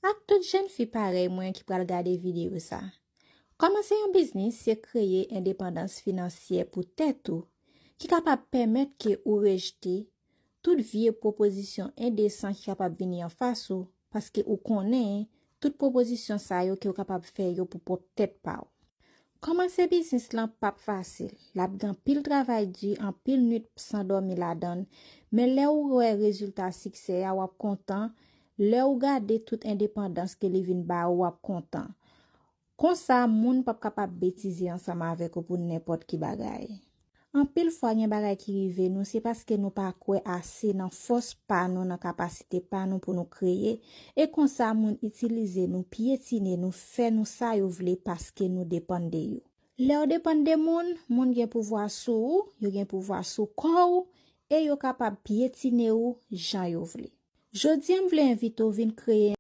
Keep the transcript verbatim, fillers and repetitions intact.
Ak tout jèn fi parèy mwen ki pral gade videyo sa. Kòmanse yon biznis se kreye endepandans finansyè pou tèt ou, ki kapab pèmèt ke ou rejte tout vye pwopozisyon endesan ki kapab vini anfas ou, paske ou konnen tout pwopozisyon sa yo ke ou kapab fè yo pou pwòp tèt pa ou. Kòmanse biznis lan p ap fasil. L ap gen anpil travay di, anpil nuit san dòmi ladan l, men lè ou wè rezilta siksè a, w ap kontan. Lè ou gade tout endepandans ke li vin ba ou, w ap kontan. Konsa, moun p ap kapab betize ansanm avèk ou pou nenpòt ki bagay. Anpil fwa gen bagay ki rive nou, se paske nou pa kwè ase nan fòs pa nou, nan kapasite pa nou pou nou kreye, e konsa moun itilize nou, pyetine nou, fè nou sa yo vle paske nou depann de yo. Lè w depann de moun, moun gen pouvwa sou ou, yo gen pouvwa sou kò w, e yo kapab pyetine ou jan yo vle. Jodi a, m vle envite w vin kreye